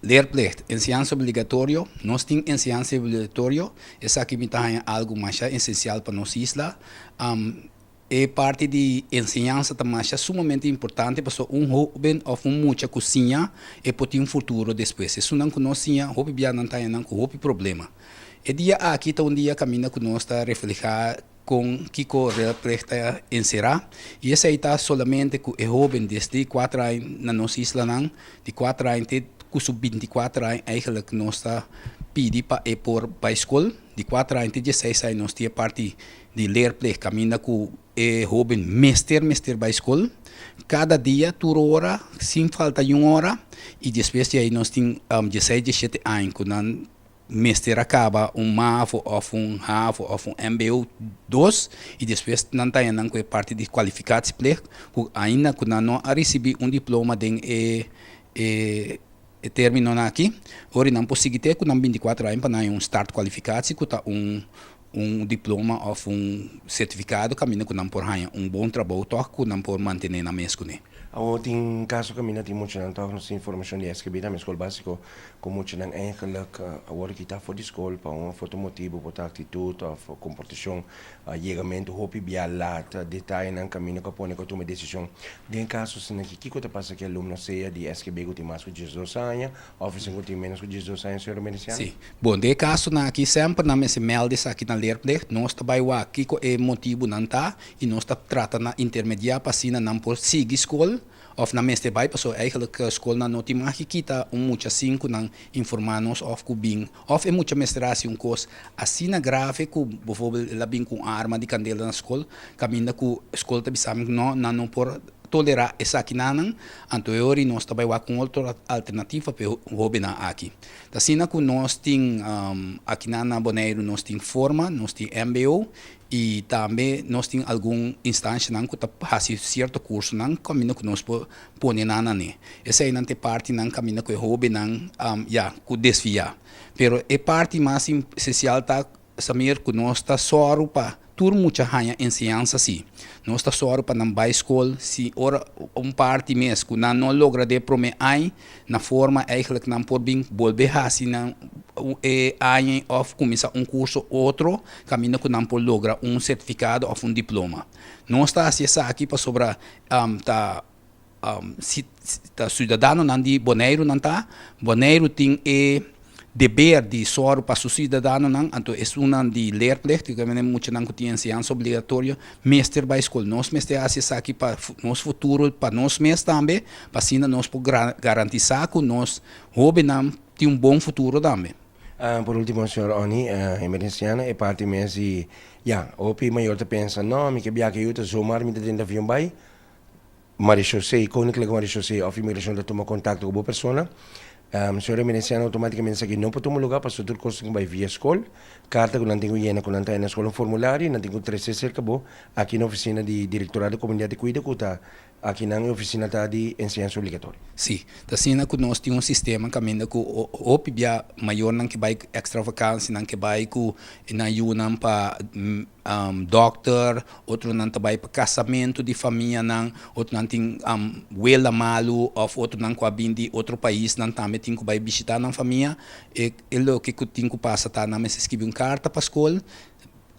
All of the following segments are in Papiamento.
Leerplicht, enseñansa obligatorio. Nos tin enseñansa obligatorio. Esaki mi ta haña algu masha esensial pa nos isla. E parti di enseñansa ta masha sumamente importante pasobra un hoben òf un mucha ku siña e por tin un futuro despues. Esunnan ku no siña hopi bia nan ta haña nan ku hopi problema. E dia aki ta un dia kaminda ku nos ta reflehá kon kiko leerplicht ta enserá i esei ta solamente ku e hoben desde kuater aña na nos islanan di kuater aña te ku su binti kuater aña eigenlijk nos ta pidi pa e por bai skol. Di kuater aña te dieseis aña nos tin e parti di leerplicht kaminda ku e hoben mester mester bai skol kada dia tur ora sin falta niun ora i despues di ei nos tin dieseis diesshete aña ku nan mester a kaba un mavo òf un havo òf un mbo dos i despues nan ta haña nan ku e parti di kwalifikatieplicht ku ainda ku nan no a risibí un diploma den e e E terminonan aki, ora nan por sigui te ku nan 24 aña pa nan haña un startkwalificatie ku ta un un diploma òf un sertifikado kaminda ku nan por haña un bon trabou tòg ku nan por mantené nan mes kuné. Awor tin kaso kaminda tin muchanan tòg nos tin informashon di SGB tambe skol básiko ku muchanan eigenlik awor kita for di skol pa un òf otro motibu por ta aktitut òf komportashon Yegamentu hopi bia lat, detayenan kaminda ku a pone ku a tuma e desishon. Den kaso asina ki kiko ta pasa ku e alumno sea di SGB ku tin mas ku 12 aña òf esun ku tin ménos ku 12 aña, señor Mericiano? Sí. Bon, den e kasonan aki semper nan mester mèlda esaki na leerplicht. Nos ta bai wak kiko e motibunan ta i nos ta trata na intermediá pa asina nan por sigui skol. Of nan mester bai pasobra eigenlijk skolnan no tin mag kita un mucha sin ku nan informá nos of ku bin of e mucha mester hasi un kos asina grave ku bijvoorbeeld el a bin ku un arma di kandela na skol kaminda ku skol ta bisa mi no nan no por tolerá esakinan anto e ora nos ta bai wak un otro alternativa pa e hobennan aki. Ta asina ku nos tin akinan na Boneiru nos tin forma nos tin mbo I tambe nos tin algun instancianan cu ta haci cierto cursonan caminda cu nos por pone nan na ne. Eseinan ta e partinan caminda cu e hobennan ya cu desvia. Pero e parti mas esencial ta, Samir, cu nos ta soru pa tur mucha haña enseñansa si. Nos ta soru pa nan bay scol si ora un parti mes cu nan no logra den prome aña na forma eigenlijk nan por bin bolbe haci nan e aña of cuminsa un curso otro caminda cu nan por logra un certificado of un diploma. Nos ta haci esaki pasobra ta ta ciudadanonan di Boneiru nan ta, Boneiru tin e deber di sòru pa su siudadanonan, anto esunnan di leerplicht, ku ta muchanan ku tin enseñansa obligatorio, mester bai skol. Nos mester hasi esaki pa nos futuro, pa nos mes tambe, pa asina nos por garantisá ku nos hóbennan tin un bon futuro tambe. Por último, señor Onnie, emergensiana e parti mes di, ya, hopi mayor ta pensa, no, mi ke biaha yu ta zomaar mi ta drenta avion bai, Marechaussee, Koninklijke Marechaussee of Imigrashon ta tuma kontakto ku bo persona. Señor Emerenciano outomátikamente esaki no por tuma lugá pasobra tur kos tin ku bai via skol. Karta ku nan tin ku yena ku nan ta na skol un formulario i nan tin ku trese serka bo aki na ofisina di Direktorado di Komunidat di Kuido ku ta aki nan e ofisina ta di enseñansa obligatorio. Sí, ta asina ku nos tin un sistema kaminda ku hopi bia mayornan ke bai èkstra vakansi, nan ke bai ku nan yunan pa Dokter, otronan ta bai pa kasamentu di famianan, otronan tin wela malu òf otronan ku a bin di otro paisnan tambe tin ku bai bishitá nan famia. E e loke ku tin ku pasa ta nan mester skibi un karta pa skol,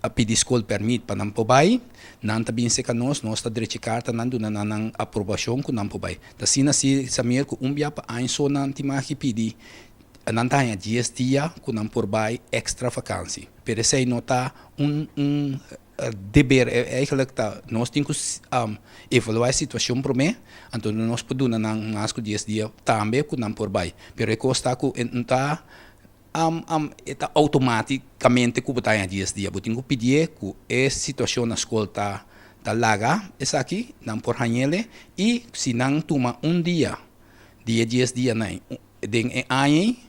a pidi skol pèrmit pa nan por bai. Nan ta bin serka nos, nos ta drecha e karta nan duna nan nan aprobashon ku nan por bai. Ta asina si Samir ku un bia pa aña so nan tin maki pidi nan ta haña 10 dia ku nan por bai èkstra vakansi. Pero esei no ta un un deber, eigenlijk ta nos tin ku evaluá e situashon promé, anto nos por duna nan mas ku 10 dia tambe ku nan por bai. Pero e kos ta ku e no ta e ta outomátikamente ku bo ta haña 10 dia. Bo tin ku pidié ku e situashon na skol ta ta laga esaki, nan por hañ'el i si nan tuma un dia di e 10 dianan den e aña ei,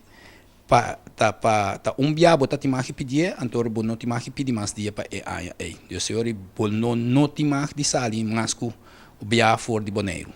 Pa ta pa ta un bia bo ta tin mag di pidié, anto bo no tin mag di pidi mas dia pa e aña ei. Dios señor i bo no no tin mag di sali mas ku bia for di Boneiru.